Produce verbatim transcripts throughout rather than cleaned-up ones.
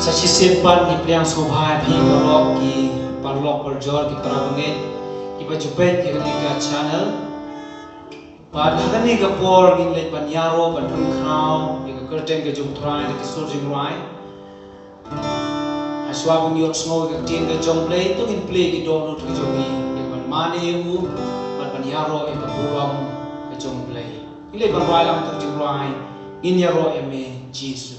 Sa shisien pat ngi pdiang sngewbha ïa phi baroh ki paralok parajor, ki para bangeit kiba ju peit ïa kane ka channel. Bad ha kane ka por ngin leit ban ïaroh ban pynkhraw ïa ka kyrteng ka jong U Trai da ki sur jingrwai. Hashwa ban ïohsngew ïa ka ktien ka jong U Blei, to ngin plie ki dohnud ki jong ngi ïa ban mane ïa u bad ban ïaroh ïa ka burom ka jong U Blei. Ngin leit ban rwai lang ïa ka jingrwai Ngin Ïaroh Ïa Me Jisu.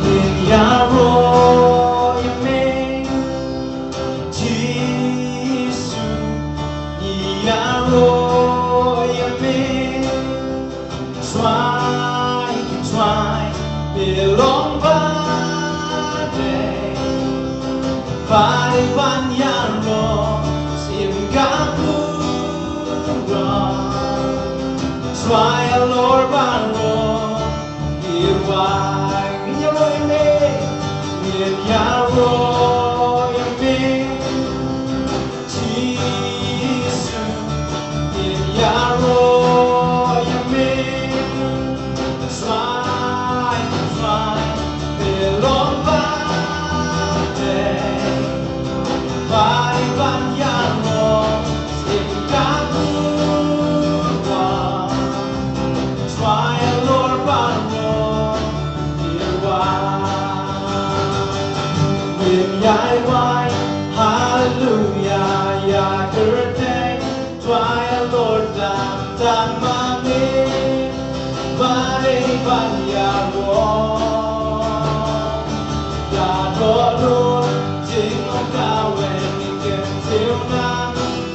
Ngin ïaroh ïa me, Jisu, ngin ïaroh ïa me. Trai, Trai, phi long ba dei, ba dei ban ïaroh shim ka burom. Trai halor baroh, ngin ïaroh ïa me, ngin ïaroh ïa me. Jisu, ngin ïaroh ïa me. Trai, Trai, phi long ba dei, ba dei ban ïaroh shim ka burom. Trai halor baroh, ngin ïai wai, haleluya, ïa kyrteng Trai halor, tang, tang ma me ba dei ban ïaroh. Ka dohnud jinglong kawei, ngin kyntiew nang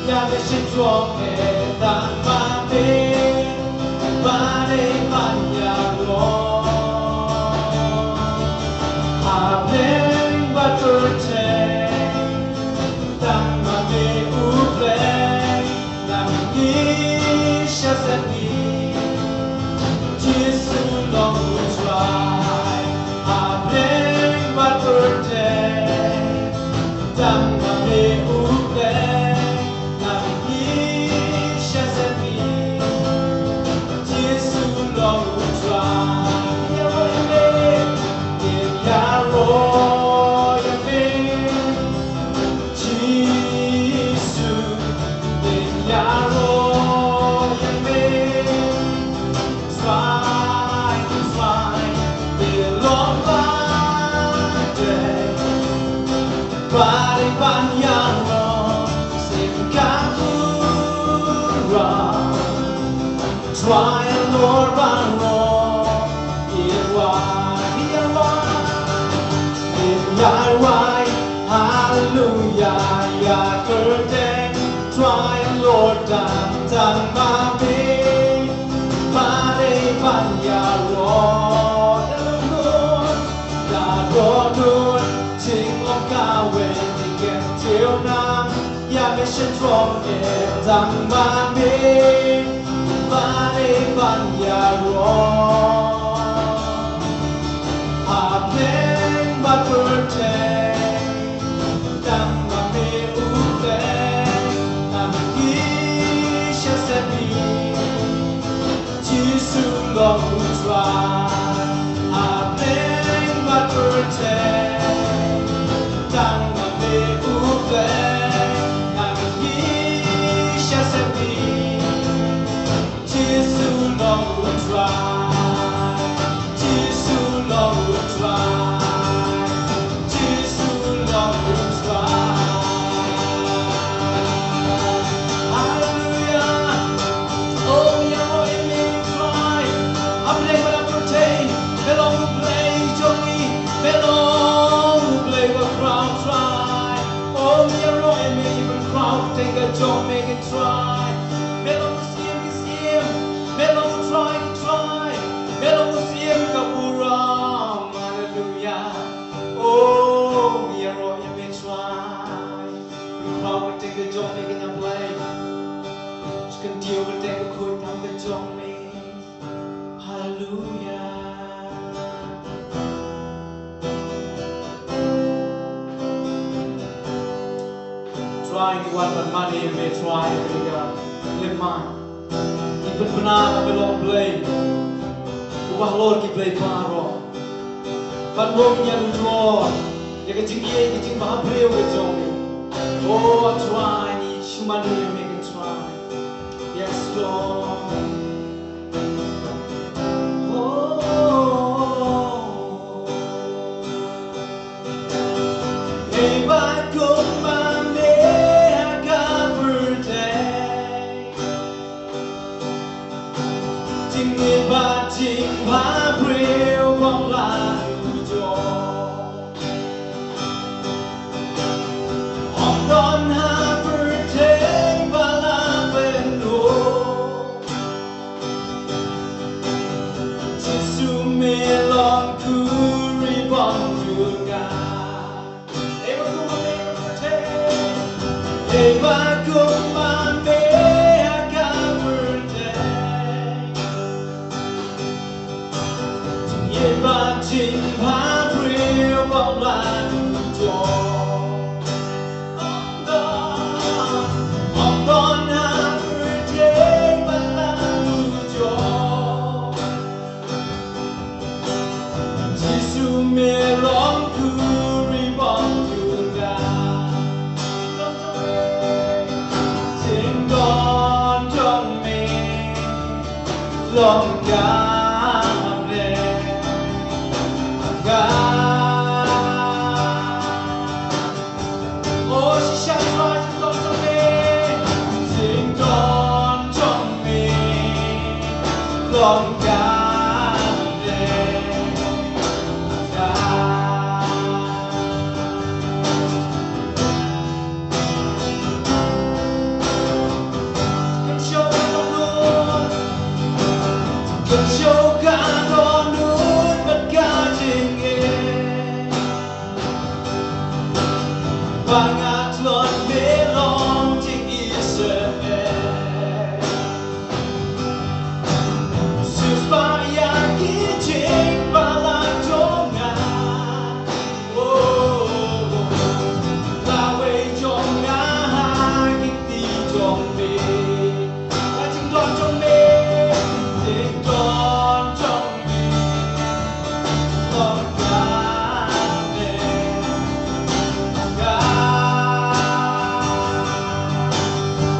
ïa me sha jrong, eh, tang ma me ba dei ban ïaroh. Ha bneng bad pyrthei, tang ma me U Blei, na me ngi shah seh phi. Jisu long U Trai, ha bneng bad pyrthei, tang ma me U Blei, na me ngi shah seh phi. Jisu long U Trai, ïaroh ïa me, ïaroh ïa me. Jisu, ïaroh ïa me. Trai, Trai, phi long ba dei, ba dei ban ïaroh shim ka burom. Trai halor baroh, ïa wai, ïa wai, ïa wai, haleluya, ïa kyrteng Trai halor, tang, tang ma me ba dei ban ïaroh. Ïa lyngngoh, ïa dohnud jinglong kawei, ngin kyntiew nang ïa me sha jrong, eh, tang ma me ba dei ban ïaroh. Ha bneng bad pyrthei, tang ma me U Blei, na me ngi shah seh phi. Jisu long U Trai, ha bneng bad pyrthei, tang ma me U Blei, na me ngi shah seh phi. Jisu long U Trai, Trai, ngi wan ban mane ïa me Trai, ïa ka khyllipmat. Ngi pynbna ïa me long Blei uba halor ki blei baroh. Ban long ïa u Lord ïa ka jingïeit, ka jingbhabriew ka jong ngi. O Trai, ngi shu mane ïa me Trai. Yes, Lord. Oh. Hei ba kum ma me ha ka pyrthei. Jingngeit bad jingbhabriew bym lah u jop. Ym don ha pyrthei ba lah pynduh. Jisu me long khuri bymjukut. Hei ba kum ma me ha ka pyrthei. Hei ba kum ma me ha ka pyrthei. Jingngeit bad jingbhabriew bym lah u jop. Ym don, ym don ha pyrthei ba lah u jop. Jisu me long khuri bymjukut. Jingdon jong me long ka blei. Ka O shisha Trai, jingdon jong me, jingdon jong me long ka blei. Kan shu ka dohnud, kan shu ka dohnud bad ka jingeh. Ba nga tlot me long jingïasyrdoh. Shisha ïa ki jingbalang jong nga. Oh, lawei jong nga ha ki kti jong me. Ka jingdon jong me, jingdon jong me long ka blei. Ka,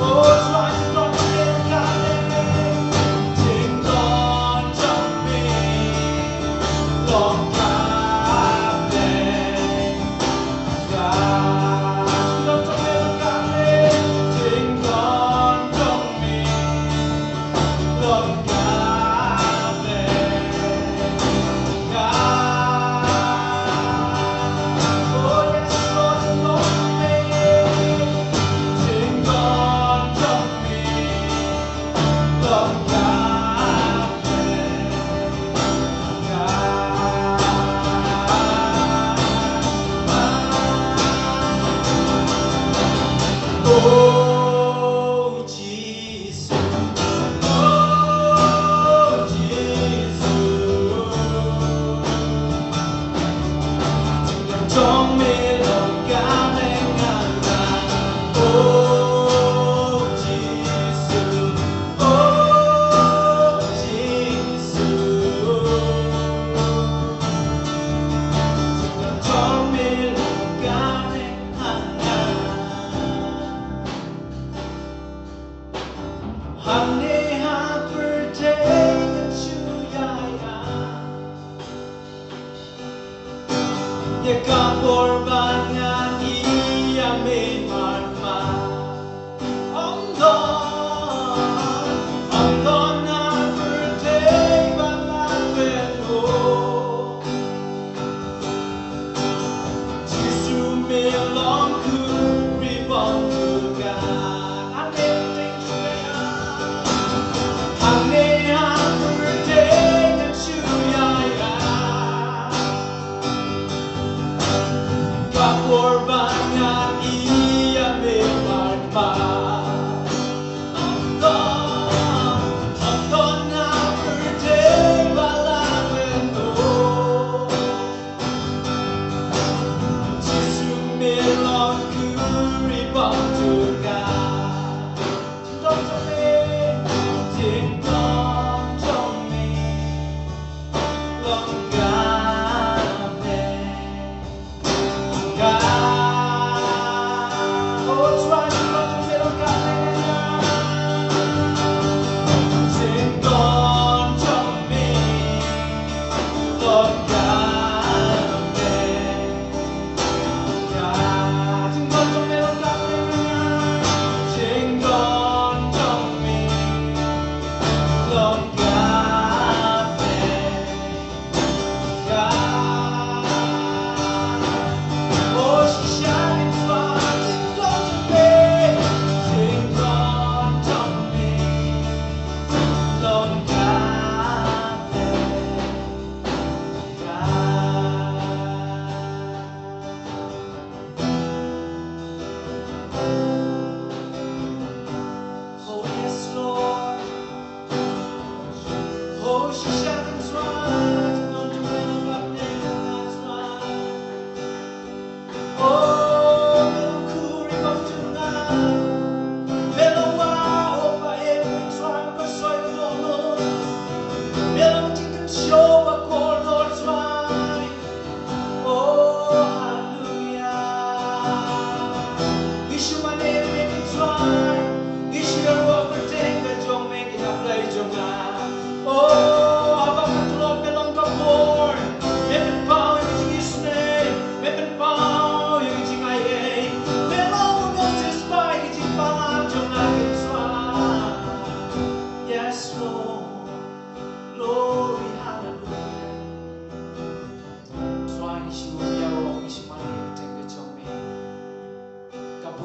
oh, Trai, jingdon jong me long ka blei. Jingdon jong me long ka blei. Hangne ha pyrthei ngan shu ïai ap ïa ka por ba ngan ïa me marmar. Ong don, ong don ha pyrthei ba ngan ïa no. Jisu me long khuri bymjukut. Amen. Hangne ha pyrthei ngan shu ïai ap ka por ba ngan ïa me marmar. Ong don, ong don ha pyrthei ba la ïa no. Jisu me long khuri bymjukut.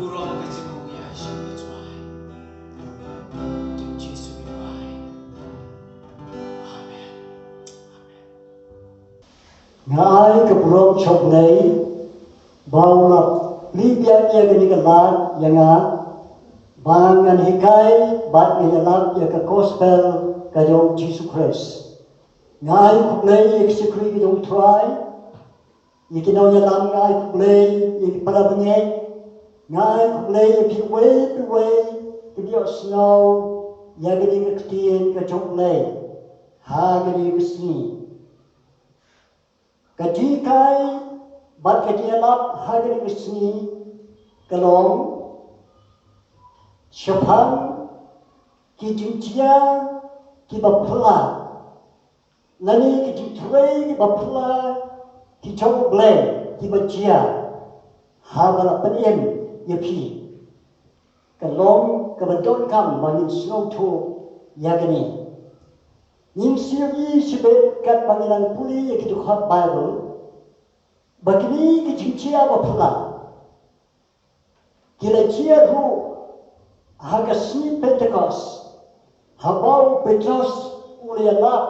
Burom ka jingmut ïa u Trai. Jong Jisu ngi duwai. Amen. Amen. Nga ai ka burom sha U Blei ba u la plie biang ïa kane ka lad ïa nga ba ngan hikai bad ngan ïalap ïa ka gospel ka jong U Jisu Khrist. Nga ai khublei ïa ki shakri ka jong U Trai, ïa ki nongïalam, nga ai khublei ïa ki para bangeit, nga ai khublei ïa phi uwei pa uwei kiba ïohsngew ïa kane ka ktien ka jong U Blei ha kane ka sngi. Ka jinghikai bad ka jingïalap ha kane ka sngi ka long shaphang ki jingjia kiba phylla lane ki jingtrei kiba phylla ki jong U Blei kiba jia haba la pynim ïa phi. Ka long kaba donkam ba ngin sngewthuh ïa kane. Ngin sa ïohi shibit katba ngi nang pule ïa ki dkhot Baibl ba kine ki jingjia ba phylla ki la jia ruh ha ka sngi Pentekost, haba u Petros u la ïalap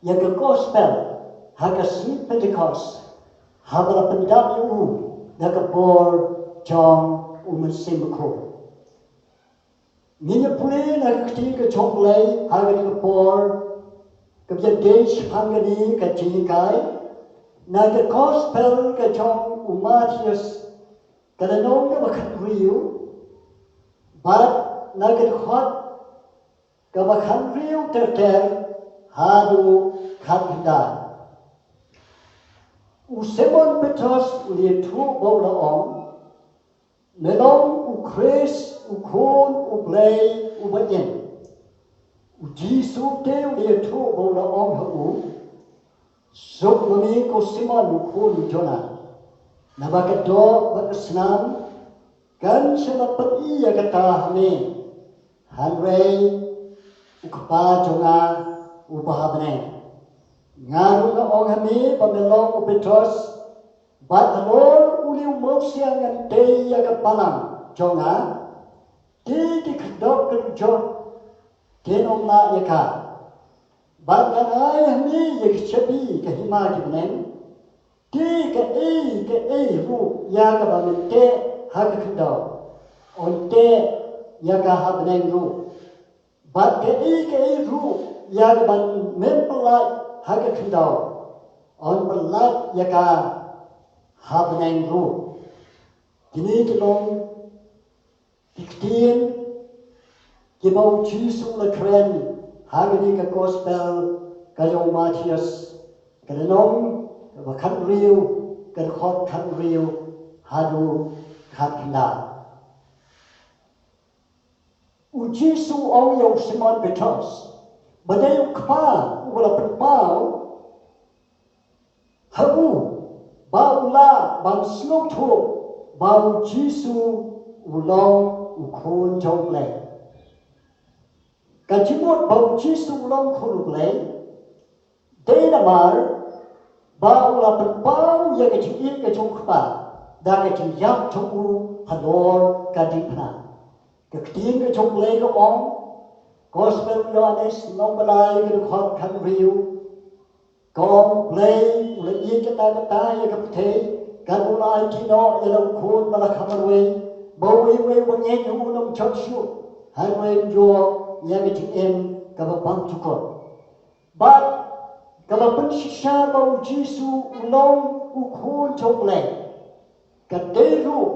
ïa ka gospel ha ka sngi Pentekost, haba la pyndap ïa u da ka bor jong U Mynsiem Bakhuid. Ngin ïa pule na ka ktien ka jong U Blei ha kane ka por kaba ïadei shaphang kane ka jinghikai na ka gospel ka jong u Mathaios, ka lynnong kaba khathynriew, bad na ka dkhot kaba khathynriew ter ter haduh khatkhyndai. U Simon Petros u la ïathuh bad u la ong, me long u Khrist, u Khun U Blei uba im. U Jisu te u la ïathuh bad u la ong ha u, suk ma me ko Simon u khun u Jona, naba ka doh bad ka snam kan shym la pyni ïa kata ha me, hynrei U Kpa jong nga uba ha bneng. Nga ruh nga ong ha me ba me long u Petros, bad halor une u mawsiang ngan tei ïa ka balang jong nga, te ki khyrdop kynjoh kin ym lah ïa ka. Bad ngan ai ha me ïa ki shabi ka hima ki bneng. Te kaei kaei ruh ïa kaba men teh ha ka khyndew, yn teh ïa ka ha bneng ruh. Bad kaei kaei ruh ïa kaba men pyllait ha ka khyndew, yn pyllait ïa ka ha bneng ruh. Kine ki long ki ktien kiba u Jisu u la kren ha kane ka gospel ka jong u Mathaios, ka lynnong kaba khathynriew, ka dkhot khathynriew haduh khatkhyndai. U Jisu u ong ïa u Simon Petros, ba dei U Kpa uba la pynpaw ha u ba u lah ban sngewthuh ba u Jisu u long u Khun jong U Blei. Ka jingmut ba u Jisu u long Khun U Blei dei namar ba u la pynpaw ïa ka jingïeit ka jong U Kpa da ka jingïap jong u halor ka diengphna. Ka ktien ka jong U Blei ka ong, Gospel u Ïoannis lynnong ba lai ka dkhot khathynriew, ka ong, U Blei u la ïeit katta katta ïa ka pyrthei, katba u la aiti noh ïa la u Khun ba la kham marwei, ba uwei uwei uba ngeit ha u un ym jot shuh, hynrei un ïoh ïa ka jingim kaba bymjukut. Bad kaba pynshisha ba u Jisu u long u Khun jong U Blei ka dei ruh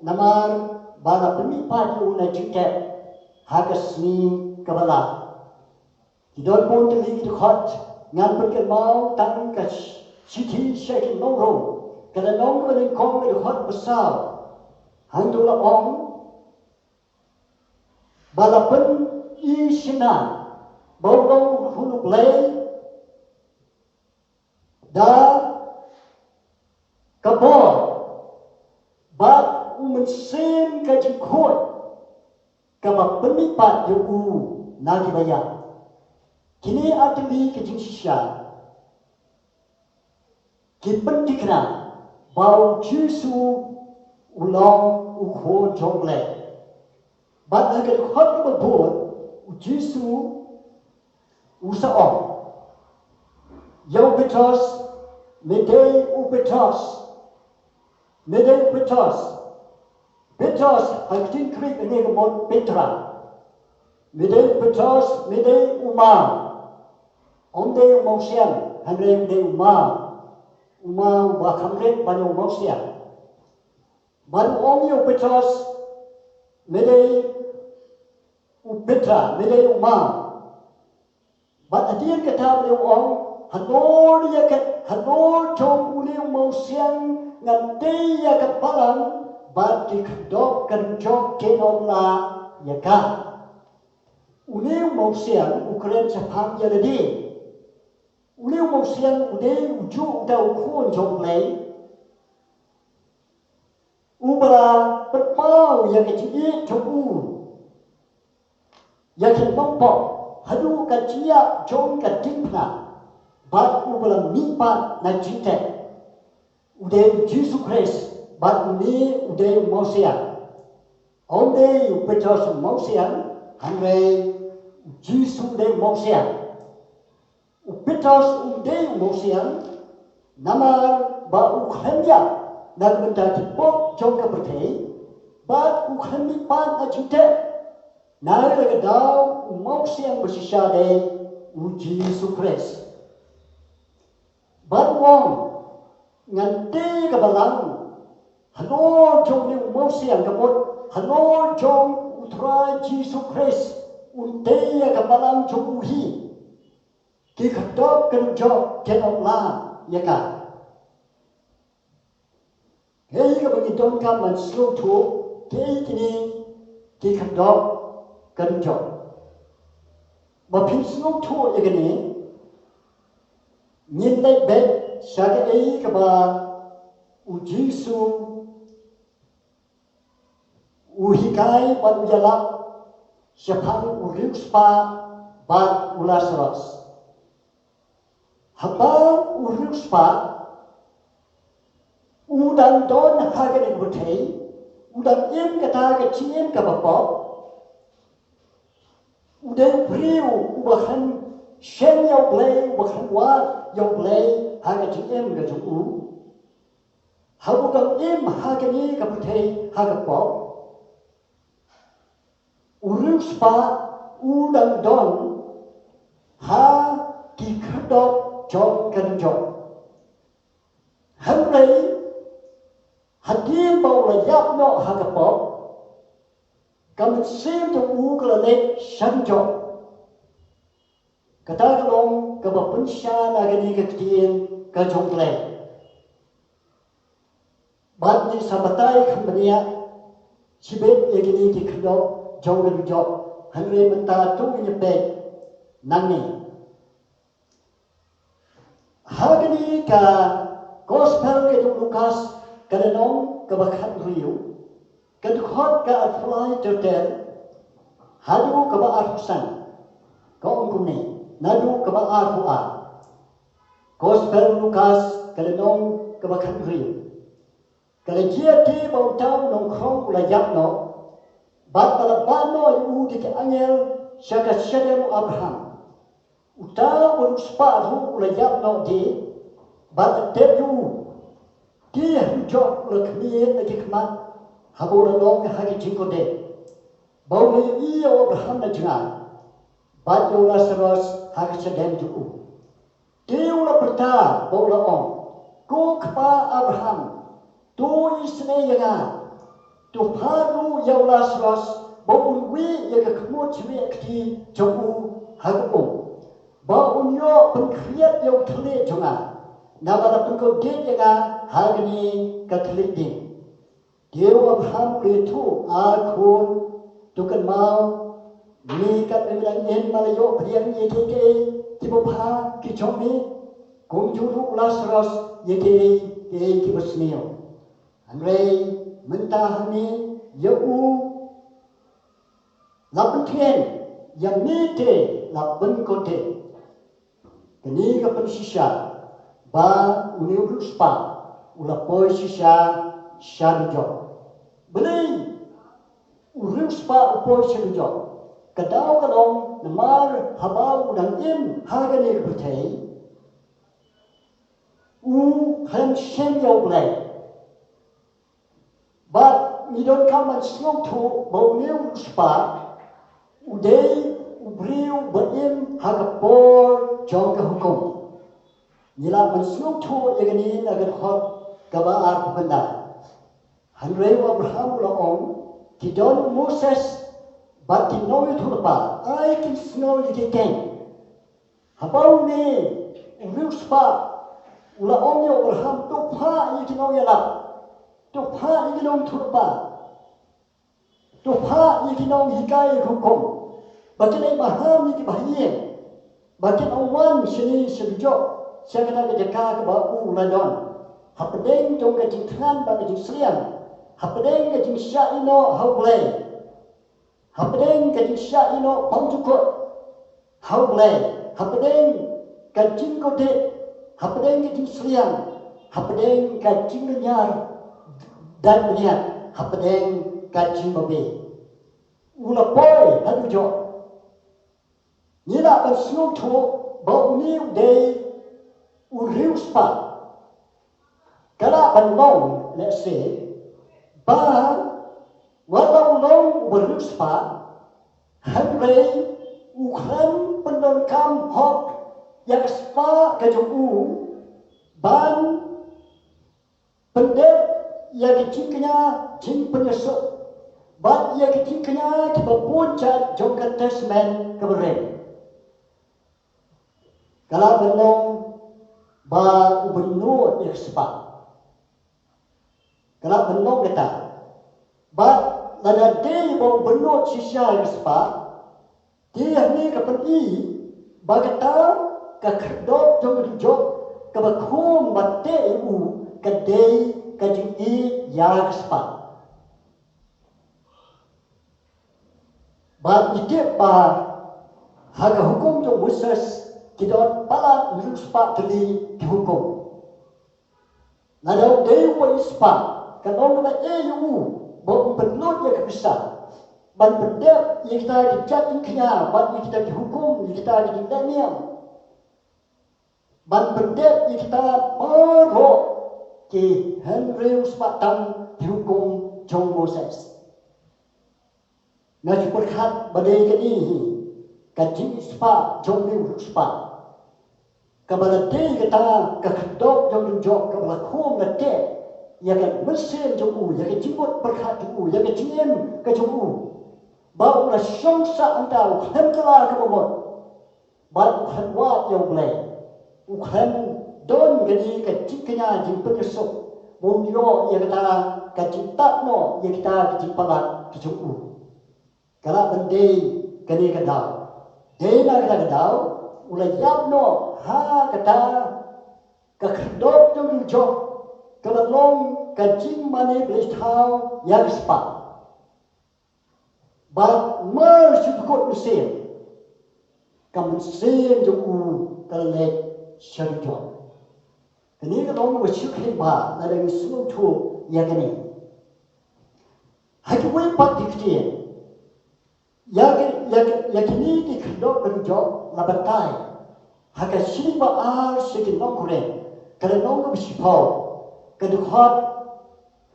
namar ba la pynmihpat ïa u na jingtep ha ka sngi kaba lah. Ki don bun tylli ki dkhot, ngan pynkynmaw tang ka sh-, shithi sha ki nong Rom, ka lynnong kaba nyngkong, ka dkhot ba saw. Hangto la ong ba la pyni shynna ba u long u Khun U Blei da ka bor bad u mynsiem ka jingkhuid kaba pynmihpat ïa u na kiba ïap. Kine artylli ki jingshisha ki pynthikna ba u Jisu u long u khun jong U Blei. Bad ha ka dkhot kaba bud, u Jisu u sa ong ïa u Petros, me dei u Petros, me dei u Petros. Petros ha ka ktien Grik ka mut Petra. Me dei u Petros, me dei u maw. Ym dei u mawsiang, hynrei me dei u maw. U maw uba kham rit ban ïa u mawsiang. Bad u ong ïa u Petros, me dei u Petra, me dei u maw. Bad hadien kata u ong, halor ïa ka, halor jong une u mawsiang ngan tei ïa ka balang, bad ki khyrdop ka dujok kin ym lah ïa ka. Une u mawsiang u kren shaphang ïa lade. Une u mawsiang u dei u juh uta u khun jong U Blei. Uba la pynpaw ïa ka jingïeit jong u ïa ki nongpop haduh ka jingïap jong ka diengphna, bad uba la mihpat na jingteh. U dei u Jisu Khrist, bad une u dei u mawsiang. Ym dei u Petros u mawsiang, hynrei u Jisu u dei u mawsiang. U Petros um dei u mawsiang, namar ba u khlem ïap na ka bynta ki pop jong ka pyrthei, bad u khlem mihpat na jingteh. Nangta ka daw u mawsiang ba shisha dei u Jisu Khrist. Bad u ong, ngan tei ka balang halor jong une u mawsiang, ka mut halor jong U Trai Jisu Khrist, un tei ïa ka balang jong u hi. Ki khyrdop ka dujok kin ym lah ïa ka. Kaei kaba ngi donkam ban sngewthuh, kaei kine ki khyrdop ka dujok. Ba phin sngewthuh ïa kane, ngin leit beit sha kaei kaba u Jisu u hikai bad u ïalap shaphang u riewspah bad u Lasaros. Haba u riewspah u dang don ha kane ka pyrthei, u dang im kata ka jingim kaba pop, u dei u briew uba khlem shem ïa U Blei, uba khlem wad ïa U Blei ha ka jingim ka jong u. Haba u dang im ha kane ka pyrthei ha ka pop, u riewspah u dang don ha ki khyrdop jong ka dujok. Hynrei hadien ba u la ïap noh ha ka pop, ka mynsiem jong u ka la leit sha dujok. Kata ka long kaba pynshai na kane ka ktien ka jong U Blei. Bad ngin sa batai kham bniah shibit ïa kine ki khyrdop jong ka dujok, hynrei mynta to ngin ïa peit nangne. Ha kane ka Gospel ka jong u Lukas, ka lynnong kaba khathynriew, ka dkhot ka arphew lai ter ter haduh kaba arphew san, ka ong kumne, naduh kaba arphew ar. Gospel Lukas, ka lynnong kaba khathynriew. Ka la jia te ba uta u nongkhrong u la ïap noh, bad ba la bah noh ïa u da ki angel sha ka shadem u Abraham. Uta u riewspah ruh u la ïap noh de, bad la tep ïa u. Te ha dujok u la khmied na ki khmat, haba u la long ha ki jingkordit, ba u la ïohi ïa u Abraham na jngai, bad ïa u Lasaros ha ka shadem jong u. Te u la pyrta bad u la ong, ko kpa Abraham, to isynei ïa nga, to phah ruh ïa u Lasaros ba un wieh ïa ka khmut shrieh kti jong u ha ka um, ba un ïoh pynkhriat ïa u thylliej jong nga, naba la pynkordit ïa nga ha kane ka thylliej dieng. Te u Abraham u la ïathuh, a khun, to kynmaw, me katba me dang im me la ïoh pdiang ïa kiei kiei kiba bha ki jong me, kumjuh ruh u Lasaros ïa kiei kiei kiba sniew. Hynrei mynta hangne ïa u la pyntngen, ïa me te la pynkordit. Kane ka pynshisha ba une u riewspah u la poi shisha sha dujok. Balei u riewspah u poi sha dujok? Ka daw ka long namar haba u dang im ha kane ka pyrthei, u khlem shem ïa U Blei. Bad ngi donkam ban sngewthuh ba une u riewspah u dei u briew ba im ha ka por jong ka hukum. Ngi lah ban sngewthuh ïa kane na ka dkhot kaba arphew khyndai. Hynrei u Abraham u la ong, ki don u Moses bad ki nongïathuhlypa, ai kin sngew ïa ki keiñ. Haba une u riewspah u la ong ïa u Abraham, to phah ïa ki nongïalap, to phah ïa ki nongïathuhlypa, to phah ïa ki nonghikai hukum ba kin leit maham ïa ki bahaïing, ba kin ym wan shane sha dujok, sha kata ka jaka kaba u la don, hapdeng jong ka jingthngan bad ka jingsliang, hapdeng ka jingshah ïehnoh ha U Blei, hapdeng ka jingshah ïehnoh bymjukut ha U Blei, hapdeng ka jingkordit, hapdeng ka jingsliang, hapdeng ka jinglynñiar dait bniat, hapdeng ka jingbabe. U la poi ha dujok. Ngi lah ban sngewthuh ba une u dei u riewspah. Ka lah ban long lehse ba wat la u long uba riewspah, hynrei u khlem pyndonkam hok ïa ka spah ka jong u ban pyndep ïa ka jingkñia jingpynïasoh bad ïa ka jingkñia kiba bun jait jong ka Testament kaba rim. Ka lah ban long ba u bynnud ïa ka spah. Ka lah ban long kata. Bad lada dei ba u bynnud shisha ïa ka spah, te hangne ka pyni ba kata ka khyrdop jong ka dujok kaba khum ba teh ïa u ka dei ka jingïeit ïa ka spah. Bad ngi tip ba ha ka hukum jong Moses ki don palat hynriew spah tylli ki hukum. Lada u dei uba ïeit spah, ka long kaba eh ïa u ba un pynlut ïa ka pisa ban pyndep ïa kita ki jait jingkñia bad ïa kita ki hukum, ïa kita ki jingleh niam, ban pyndep ïa kita baroh ki hynriew spah tam ki hukum jong Moses. Nga shu pyrkhat ba dei kane hi ka jingspah jong une u riewspah, kaba la dei kata ka khyrdop jong u dujok kaba la khum la teh ïa ka mynsiem jong u, ïa ka jingmut pyrkhat jong u, ïa ka jingim ka jong u, ba u la shong sah hangta, u khlem kylla kaba mut. Bad u khlem wad ïa U Blei, u khlem don kane ka jingkñia jingpynïasoh, ba un ïoh ïa kata ka jingtap noh ïa kita ki jingpalat ki jong u. Ka lah ban dei kane ka daw. Dei na kata ka daw u la ïap noh ha kata ka khyrdop jong u dujok kaba long ka jingmane blei thaw ïa ka spah. Bad mar shu dkut mynsiem, ka mynsiem jong u ka la leit sha dujok. Kane ka long kaba sngewkmen bha lada ngi sngewthuh ïa kane. Ha kiwei pat ki ktien, ïa ki, ïa ki, ïa kine ki khyrdop ka dujok la batai ha ka shithi ba ar sha ki nong Korinth, ka lynnong kaba shiphew, ka dkhot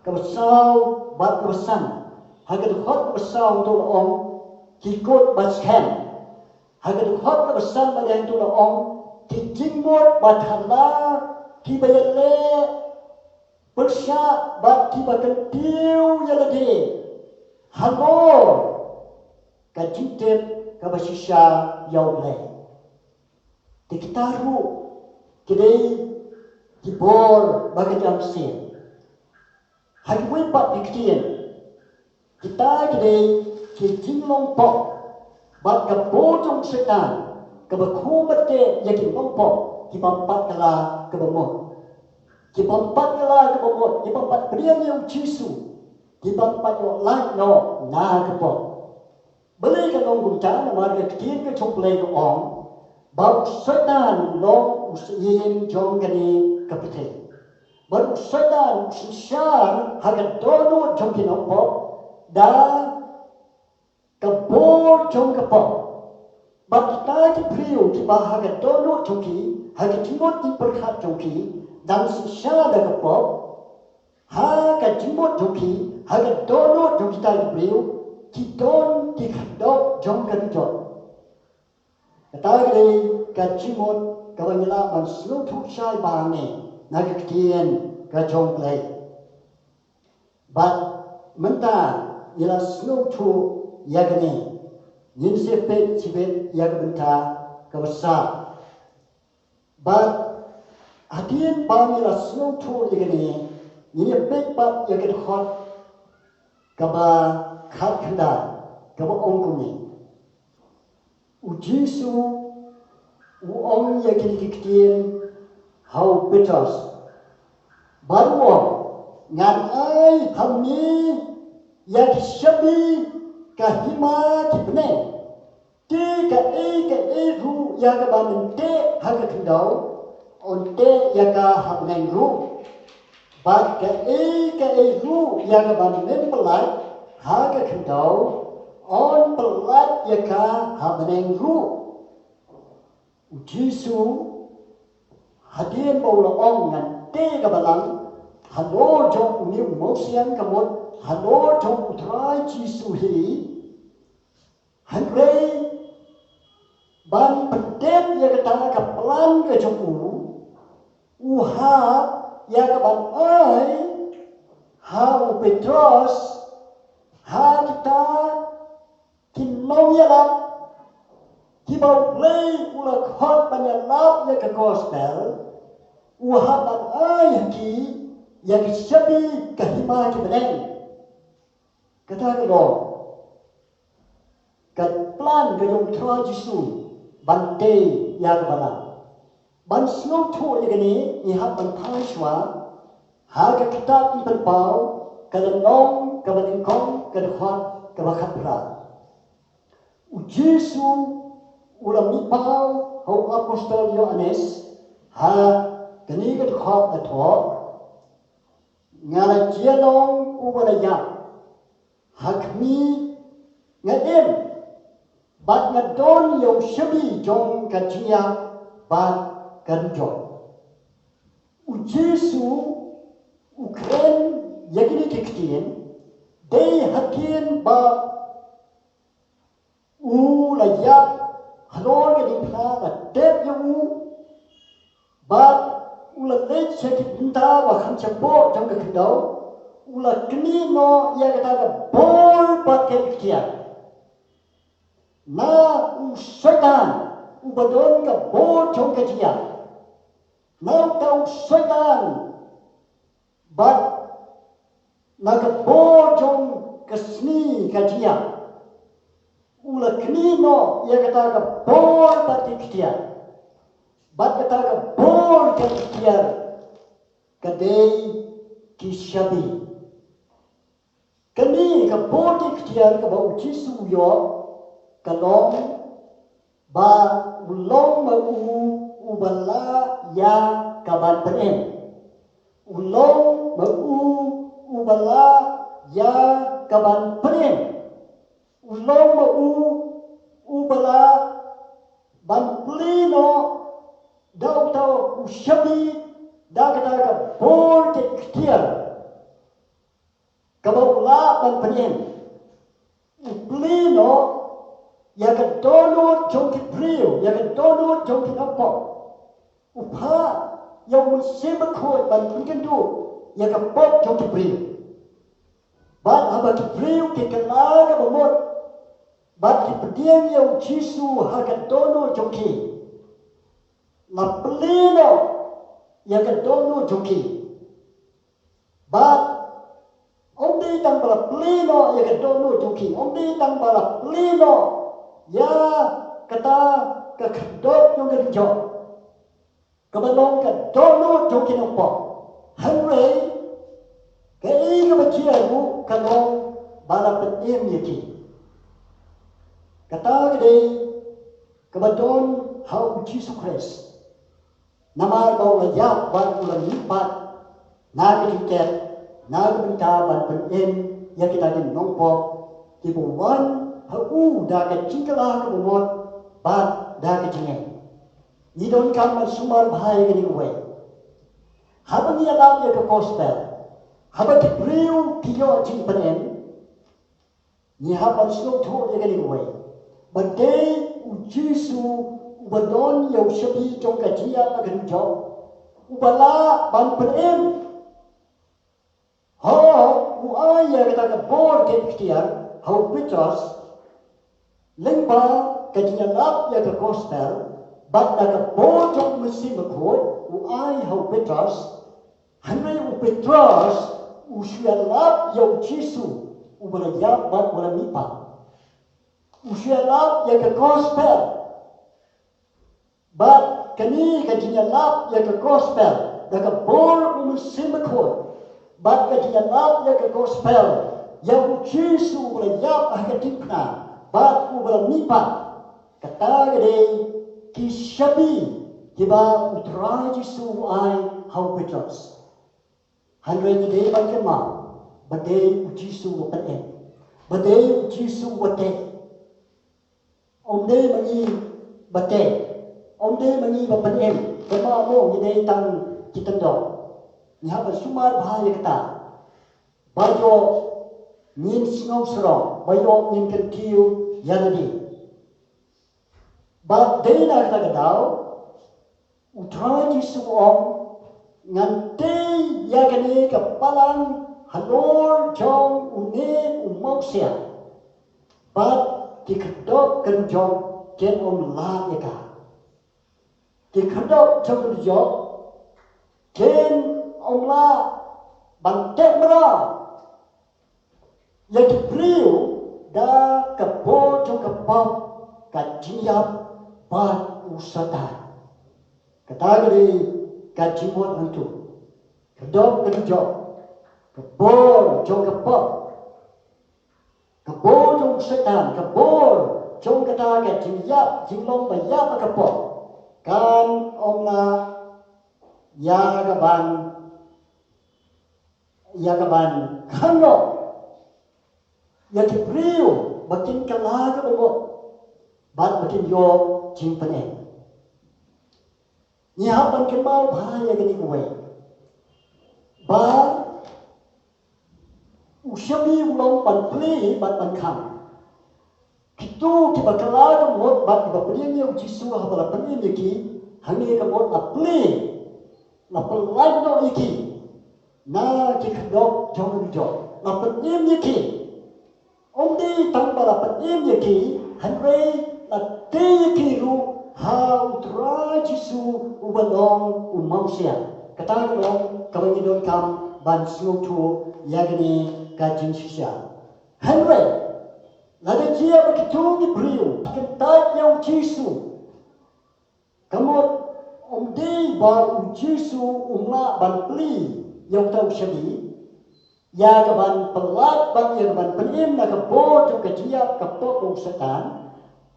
kaba saw bad kaba san. Ha ka dkhot kaba saw hangto la ong, ki kut ba skhem. Ha ka dkhot kaba san ba dei hangto la ong, ki jingmut ba thala, kiba ïaleh pyrshah bad kiba kyntiew ïa lade halor ka jingtip kaba shisha ïa U Blei. Te kita ruh ki dei ki bor ba ka jam sien. Ha kiwei pat ki ktien, kita ki dei ki jinglong pop bad ka bor jong u Soitan kaba khum ba teh ïa ki long pop ki bym pat kylla kaba mut. Ki bym pat kylla kaba mut, ki bym pat pdiang ïa U Jisu, ki bym pat ïoh lait noh na ka pop. Balei ka long kumta? Namar ka ktien ka jong U Blei ka ong ba u Soitan u long u syiem jong kane ka pyrthei. Bad u Soitan u synshar ha ka dohnud jong ki nongpop da ka bor jong ka pop. Bad kita ki briew kiba ha ka dohnud jong ki, ha ka jingmut jingpyrkhat jong ki, dang synshar da ka pop, ha ka jingmut jong ki, ha ka dohnud jong kita ki briew, ki don ki khyrdop jong ka dujok. Kata ka dei ka jingmut kaba ngi lah ban sngewthuh shai ba hangne na ka ktien ka jong U Blei. Bad mynta ngi la sngewthuh ïa kane, ngin sa peit shibit ïa ka bynta kaba sah. Bad hadien ba ngi la sngewthuh ïa kane, ngin ïa peit pat ïa ka dkhot kaba khatkhyndai, kaba ong kumne. U Jisu u ong ïa kine ki ktien ha u Petros, bad u ong, ngan ai ha me ïa ki shabi ka hima ki bneng. Te kaei kaei ruh ïa kaba men teh ha ka khyndew, yn teh ïa ka ha bneng ruh. Bad kaei kaei ruh ïa kaba men pyllait ha ka khyndew, yn pyllait ïa ka ha bneng ruh. U Jisu, hadien ba u la ong ngan teh ka balang halor jong une u mawsiang ka mut halor jong U Trai Jisu hi, hynrei ban pyndep ïa kata ka plan ka jong u, u hap ïa ka ban ai ha u Petros, ha kita ki nongïalap kiba U Blei u la khot ban ïalap ïa ka gospel, u hap ban ai ha ki ïa ki shabi ka hima ki bneng. Kata ka long ka plan ka jong U Trai Jisu ban tei ïa ka balang. Ban sngewthuh ïa kane ngi hap ban phai shuwa ha ka kitab Ki Pynpaw, ka lynnong kaba nyngkong, ka dkhot kaba khatphra. U Jisu u la mihpaw ha u apostol Ïoannis ha kane ka dkhot, ka thoh, nga la jia long uba la ïap, ha khmih nga im, bad nga don ïa u shabi jong ka jingïap bad ka dujok. U Jisu u kren ïa kine ki ktien dei hadien ba u la ïap halor ka diengphna, la tep ïa u, bad u la leit sha ki bynta ba kham shapoh jong ka khyndew, u la knieh noh ïa kata ka bor bad ka iktiar. Na u Soitan uba don ka bor jong ka jingïap, na uta u Soitan bad na ka bor jong ka sngi ka jingïap, u la knieh noh ïa kata ka bor bad ka iktiar. Bad kata ka bor ka iktiar ka dei ki shabi. Kane ka bor ka iktiar kaba u Jisu u ïoh ka long ba u long ma u uba lah ïa ka ban pynim. U long ma u uba lah ïa ka ban pynim. U long ma u uba lah ban plie noh da uta u shabi da kata ka bor ka iktiar kaba u lah ban pynim. U plie noh ïa ka dohnud jong ki briew, ïa ka dohnud jong ki nongpop. U phah ïa u Mynsiem Bakhuid ban pynkynduh ïa ka pop jong ki briew. Bad haba ki briew ki kylla kaba mut bad ki pdiang ïa u Jisu ha ka dohnud jong ki, la plie noh ïa ka dohnud jong ki. Bad ym dei tang ba la plie noh ïa ka dohnud jong ki, ym dei tang ba la plie noh ïa kata ka khyrdop jong ka dujok kaba long ka dohnud jong ki nongpop, hynrei kaei kaba jia ruh ka long ba la pynim ïa ki. Kata ka dei kaba don ha u Jisu Khrist. Namar ba u la ïap bad u la mihpat, Na ka jingtep, na ka bynta ban pynim ïa kita ki nongpop kiba wan ha u da ka jingkylla kaba mut bad da ka jingngeit. Ngi donkam ban sumar bha ïa kane kawei. Haba ngi ïalap ïa ka gospel, haba ki briew ki ïoh jingpynim, ngi hap ban sngewthuh ïa kane kawei, ba dei U Jisu uba don ïa u shabi jong ka jingïap bad ka dujok, uba lah ban pynim. Hooid, u ai ïa kata ka bor ka iktiar ha u Petros lyngba ka jingïalap ïa ka gospel bad da ka bor jong U Mynsiem Bakhuid u ai ha u Petros. Hynrei u Petros u shu ïalap ïa U Jisu uba la ïap bad uba la mihpat. U shu ïalap ïa ka gospel. Bad kane ka jingïalap ïa ka gospel da ka bor U Mynsiem Bakhuid, bad ka jingïalap ïa ka gospel ïa U Jisu uba la ïap ha ka diengphna bad uba la mihpat, kata ka dei ki shabi kiba U Trai Jisu u ai ha u Petros. Hynrei ngi dei ban kynmaw ba dei U Jisu uba pynim, ba dei U Jisu uba tei. Ym dei ma ngi ba tei, ym dei ma ngi ba pynim, kynmaw mo ngi dei tang ki tyndong. Ngi hap ban sumar bha ïa kata ba ïoh ngin sngewsarong, ba ïoh ngin kyntiew ïa lade. Bad dei na kata ka daw U Trai Jisu u ong, ngan tei ïa kane ka balang halor jong une u mawsiang, bad ki khyrdop ka dujok kin ym lah ïa ka. Ki khyrdop jong ka dujok kin ym lah ban teh mraw ïa ki briew da ka bor jong ka pop, ka jingïap bad u Soitan. Kata ka dei ka jingmut hangtu. Ka dok ka dujok, ka bor jong ka pop, ka bor jong u Soitan, ka bor jong kata ka jingïap, jinglong ba ïap ha ka pop, kan ym lah ïa ka ban ïa ka ban khang noh ïa ki briew ba kin kylla kaba mut bad ba kin ïoh jingpynim. Ngi hap ban kynmaw bha ïa kane kawei, ba u shynna u long ban plie bad ban khang. Kito kiba kylla ka mut bad kiba pdiang ïa u Jisu haba la pynim ïa ki, hangne ka mut la plie, la pyllait noh ïa ki na ki khyrdop jong ka dujok, la pynim ïa ki. Ym dei tang ba la pynim ïa ki, hynrei la tei ïa ki ruh ha U Trai Jisu uba long u mawsiang. Kata ka long kaba ngi donkam ban sngewthuh ïa kane ka jingshisha. Hynrei lada jia ba kito ki briew ki kyntait ïa u Jisu, ka mut ym dei ba u Jisu um lah ban plie ïa uta u shynna ïa ka ban pyllait bad ïa ka ban pynim na ka bor jong ka jingïap, ka pop bad u Soitan.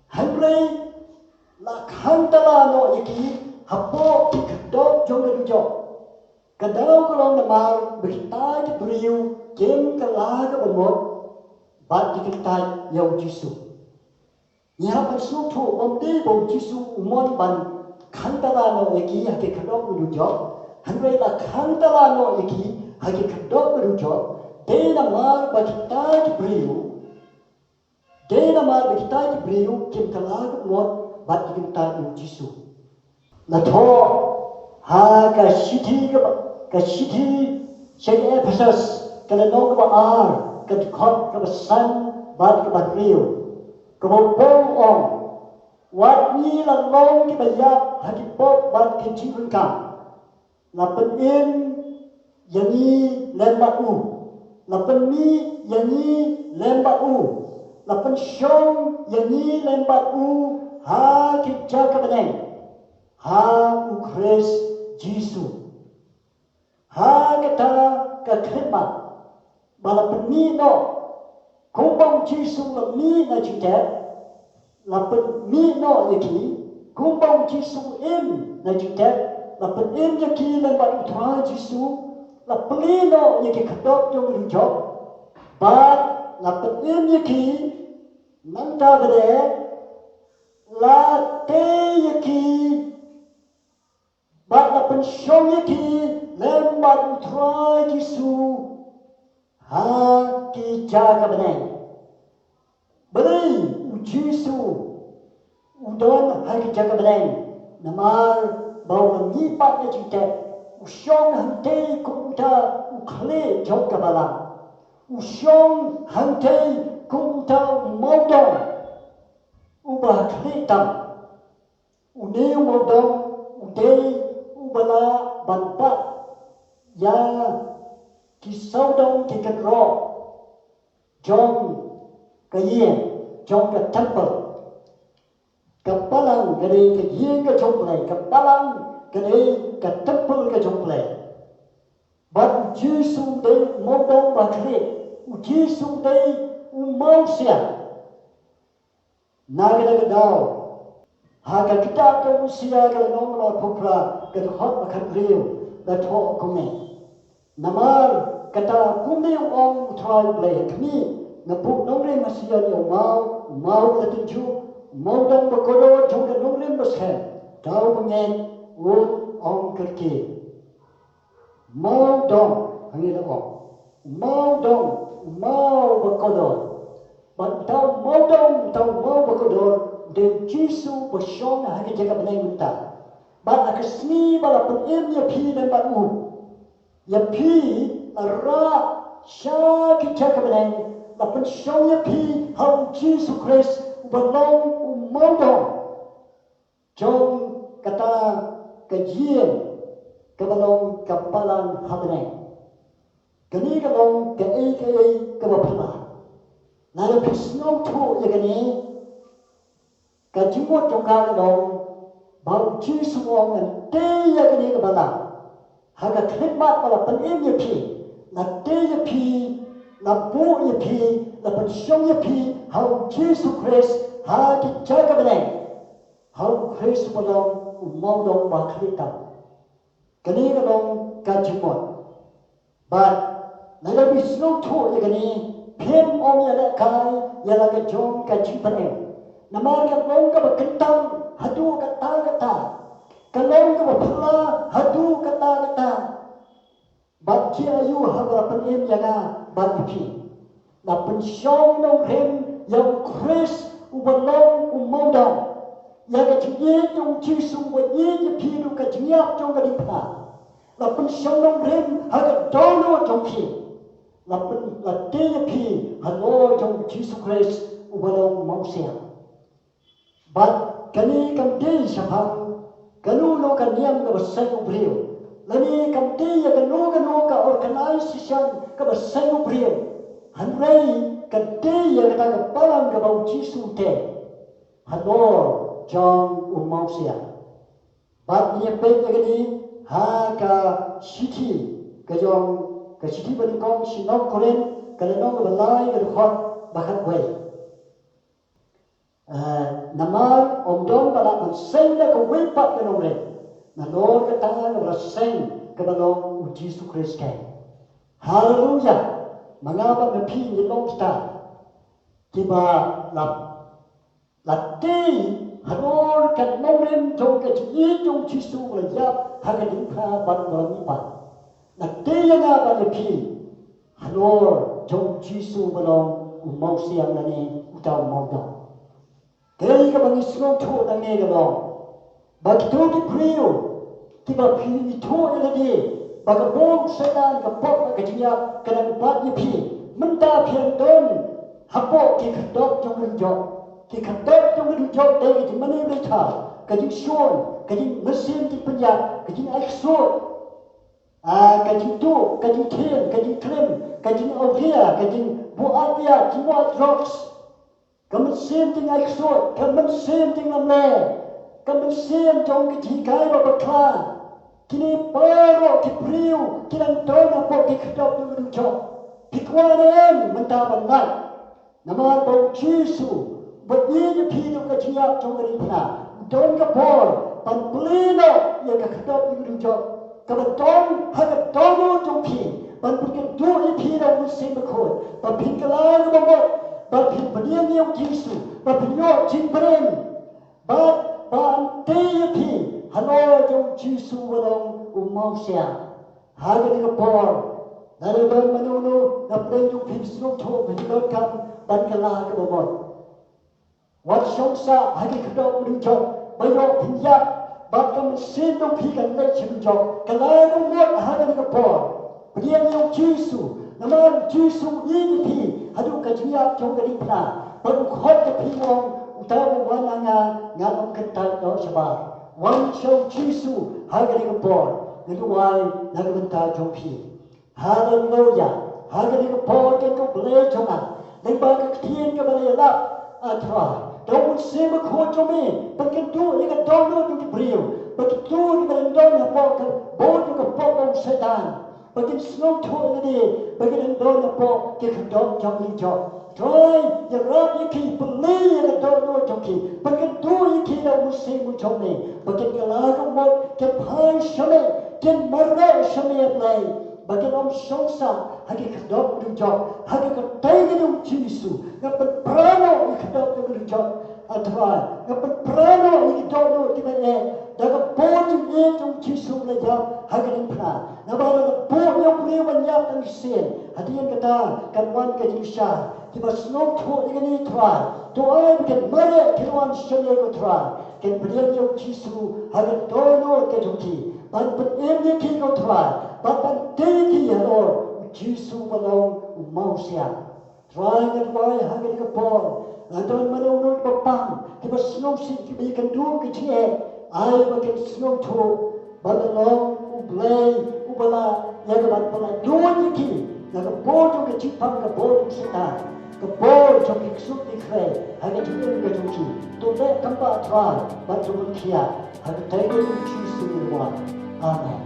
Hynrei la khang tala noh ïa ki hapoh ki khyrdop jong ka dujok. Ka daw ka long namar ba kita ki briew kim kylla kaba mut bad ki kyntait ïa u Jisu. Ngi hap ban sngewthuh, ym dei ba u Jisu u mon ban khang tala noh ïa ki ha ki khyrdop ka dujok, hynrei la khang tala noh ïa ki ha ki khyrdop ka dujok dei namar ba kita ki briew, dei namar ba kita ki briew kim kylla kaba mut bad ki kyntait ïa u Jisu. La thoh ha ka shithi kaba, ka shithi sha ki Ephesus, ka lynnong kaba ar, ka dkhot kaba san bad kaba hynriew, kaba u Paul u ong, wat ngi la long kiba ïap ha ki pop bad ki jingryngkang, la pynim ïa ngi lem bad u, la pynmih ïa ngi lem bad u, la pynshong ïa ngi lem bad u ha ki jaka bneng ha u Khrist Jisu. Ha kata ka khlieh ba la pynmih noh, kumba u Jisu la mih na jingtep, la pynmih noh ïa ki, kumba u Jisu im na jingtep, la pynim ïa ki lem bad u Trai Jisu. la plie noh ïa ki khyrdop jong ka dujok, bad la pynim ïa ki, nangta pat de la tei ïa ki, bad la pynshong ïa ki lem bad U Trai Jisu ha ki jaka bneng. Balei U Jisu u don ha ki jaka bneng? Namar ba u la mihpat na jingtep, u shong hangtei kum uta u khlieh jong ka balang. U shong hangtei kum uta u mawdong uba khlieh tam. Une u mawdong u dei uba lah ban bat ïa ki sawdong ki kynroh jong ka ïing, jong ka temple. Ka balang ka dei ka ïing ka jong U Blei, ka balang ka dei ka temple ka jong U Blei. Bad U Jisu u dei u mawdong ba khlieh, U Jisu u dei u mawsiang. Na kata ka daw, ha ka kitab jong u Hosea ka lynnong ba arphew phra, ka dkhot ba khathynriew, la thoh kumne. Namar kata kumne u ong U Trai U Blei, ha khmih, nga buh nongrim ha Sion ïa u maw, u maw ba la tynjuh, u mawdong ba kordor jong ka nongrim ba skhem, da uba ngeit un ym kyrkieh. Mawdong, hangne la ong. Mawdong, maw ba kordor. Bad uta u mawdong, uta u maw ba kordor, u dei U Jisu ba shong ha ka jaka bneng mynta. Bad ha ka sngi ba la pynim ïa phi lem bad u, ïa phi la rah sha ka jaka bneng, la pynshong ïa phi ha U Jisu Khrist uba long u mawdong jong kata ka ïing kaba long ka balang ha bneng. Kane ka long kaei kaei kaba phylla. Lada phi sngewthuh ïa kane, ka jingmut jong ka ka long ba U Jisu u ong, ngan tei ïa kane ka balang ha ka khyllipmat ba la pynim ïa phi, la tei ïa phi, la buh ïa phi, la pynshong ïa phi ha U Jisu Khrist ha ka jaka bneng. Ha U Khrist uba long u mawdong ba khlieh tam. Kane ka long ka jingmut. Bad lada phi sngewthuh ïa kane, phim ym ïalehkai ïa la ka jong ka jingpynim. Namar ka long kaba kyntang haduh katta katta. Ka long kaba phylla haduh katta katta. Bad jia aiu haba la pynim ïa nga bad ïa phi? La pynshong nongrim ïa U Khrist uba long u mawdong. Ïa ka jingïeit ïa U Jisu uba ïeit ïa phi haduh ka jingïap jong ka diengphna. La pynshong nongrim ha ka dohnud jong phi. La pyn, la tei ïa phi halor jong U Jisu Khrist uba long u mawsiang. Bad kane kam dei shaphang kano kano ka niam kaba seng u briew, lane kam dei ïa kano kano ka organisation kaba seng u briew. Hynrei ka dei ïa kata ka balang kaba U Jisu u tei halor jong u mawsiang. Bad ngin ïa peit ïa kane ha ka shithi ka jong, ka shithi banyngkong sha ki nong Korinth, ka lynnong kaba lai, ka dkhot ba khatwei. Eh, namar ym don ba lah ban seng da kawei pat ka nongrim, nalor kata kaba la seng, kaba long U Jisu Khrist keiñ. Haleluya. Ma nga bad ma phi ngi long kita kiba la, la tei halor ka nongrim jong ka jingïeit jong U Jisu uba la ïap ha ka diengphna bad uba la mihpat. La tei ïa nga bad ïa phi halor jong U Jisu uba long u mawsiang lane uta u mawdong. Kaei kaba ngi sngewthuh nangne ka long ba kito ki briew kiba phi ithuh ïa lade ba ka bor u Soitan, ka pop bad ka jingïap ka dang bat ïa phi, mynta phi dang don hapoh ki khyrdop jong ka dujok. Ki khyrdop jong ka dujok dei ka jingmane blei thaw, ka jingshun, ka jingmynsiem jingpynïap, ka jingaiksuid, ah, ka jingtuh, ka jingthied, ka jingklim, ka jingawria, ka jingbuaid ïa, jingbuaid drugs. Ka mynsiem jingaiksuid, ka mynsiem jinglamler, ka mynsiem jong ka jinghikai ba bakla. Kine baroh ki briew ki dang don hapoh ki khyrdop jong ka dujok. Phi kwah ne em mynta ban lait? Namar ba U Jisu uba ïeit ïa phi haduh ka jingïap jong ka diengphna u don ka bor ban plie noh ïa ka khyrdop jong ka dujok. kaba don ha ka dohnud jong phi, ban pynkynduh ïa phi da u Mynsiem Bakhuid, ba phin kylla kaba mut, ba phin pdiang ïa u Jisu, ba phin ïoh jingpyrshang, bad ban tei ïa phi halor jong u Jisu uba long u Mousia. Ha kane ka por, lada don mano mano na pdeng jong phi ba sngewthuh ba phi donkam ban kylla kaba mut, wat shong sah ha ki khyrdop ba dujok, ba ïoh phin ïap, bad ka mynsiem jong phi kan leit sha dujok. Kylla kaba mut ha kane ka por. Pdiang ïa u Jisu, namar u Jisu u ïeit ïa phi haduh ka jingïap jong ka diengphna. Bad u khot ïa phi, u ong, uta uba wan na nga, ngan ym kyntait noh shabar. Wan sha u Jisu ha kane ka por. Nga duwai na ka bynta jong phi. Haleluya. Ha kane ka por, ko Blei jong nga, lyngba ka ktien kaba la ïalap, A Trai, da u Mynsiem Bakhuid jong me, pynkynduh ïa ka dohnud jong ki briew, pynkynduh ïa kiba don hapoh ka bor jong ka pop u Soitan, ba kin sngewthuh ïa lade ba ki dang don hapoh ki khyrdop jong ka dujok. Trai, ïarap ïa ki, pynlong ïa ka dohnud jong ki, pynkynduh ïa ki da u Mynsiem jong me, ba kin kylla kaba mut, kin phai sha me, kin mareh sha me, A Blei, ba kin ym shong sah ha ki khyrdop dujok, ha ka kyrteng jong u Jisu. Nga pynpra noh ïa ki khyrdop dujok, A Trai, nga pynpra noh ïa ki dohnud kiba eh, da ka bor jingïeit jong u Jisu ba la ïap ha ka diengphna. Namar lada buh ïa u briew ban ïap tang shisien, hadien kata kan wan ka jingshai. Kiba sngewthuh ïa kane, Trai, to ai ba kin mareh, kin wan sha me, ko Trai, kin pdiang ïa u Jisu ha ka dohnud ka jong ki, ban pynim ïa ki, ko Trai, bad ban tei ïa ki halor u Jisu uba long u Mousia. Trai, nga duwai ha kane ka por, lada don mano mano kiba pang, kiba sngewsih, kiba ïakynduh ka jingeh, ai ba kin sngewthuh ba me long U Blei uba lah ïa ka ban pynlait duh ïa ki na ka bor jong ka jingpang, ka bor jong u Soitan, ka bor jong ki ksuid ki khrei ha ka jingim ka jong ki. To leh kumba, Trai, bad to bun khia, ha ka kyrteng jong u Jisu ngi duwai. Amen.